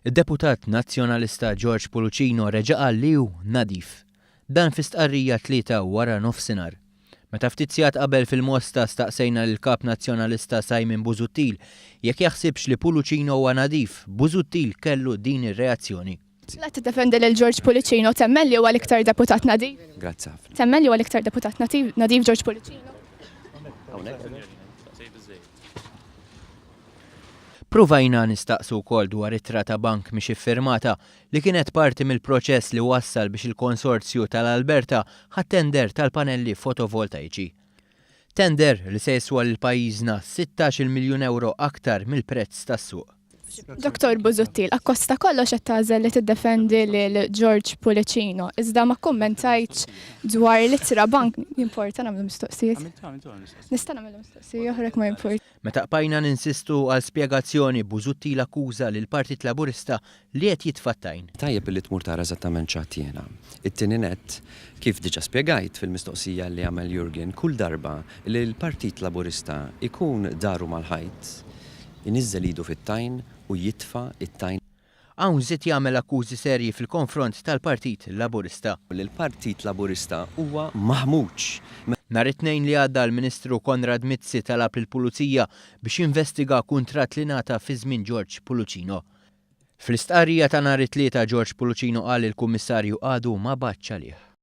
Id-deputat Nazzjonalista George Pulucino reġa' qal li hu nadif. Dan fi stqarrija t-Tlieta wara nofsinhar. Meta ftit sigħat qabel fil-Mosta staqsejna lill-Kap Nazzjonalista Simon Busuttil jekk jaħsibx li Pulucino huwa nadif, Busuttil kellu din ir-reazzjoni. La tiddefendi lil George Pullicino, temmen li huwa l-iktar deputat nadif? Grazzi ħafna. Temmen li huwa l-iktar deputat nadif George Pullicino? Pruvajna nistaqsu wkoll dwar ittra ta' bank mhix iffirmata li kienet parti mill-proċess li wassal biex il-konsorzju tal-Alberta ħa t-tender tal-panelli fotovoltaiċi. Tender li se jiswa lil pajjiżna 16-il miljun ewro aktar mill-prezz tas-suq. Dottor Busuttil, akkost ta' kollox qed tagħżel li tiddefendi lil George Pullicino, iżda ma kkummentajtx dwar l-ittra bank. Jimporta nagħmlu mistoqsijiet? Nista' nagħmillu mistoqsija oħra jekk ma jimport. Meta qbajna ninsistu għal spjegazzjoni, Busuttil akkuża lill-Partit Laburista li qed jitfa' t-tajn. Tajjeb illi tmur tara eżattament x'għedt jiena. It-tieni nett, kif diġà spjegajt fil-mistoqsija li għamel Jurgen, kull darba li l-Partit Laburista jkun daru mal-ħajt, iniżżel idu fit-tajn u jitfa' t-tajn. Hawn żied jagħmel akkużi serji fil-konfront tal-Partit Laburista. Li l-Partit Laburista huwa maħmuġ. Nhar it-Tnejn li għadda l-Ministru Konrad Mizzi talab lill-Pulizija biex jinvestiga kuntratt li ngħata fi żmien George Pulucino. Fl-istqarrija ta' nhar it-Tlieta George Pulucino qal li l-Kummissarju għadu ma bagħatx għalih.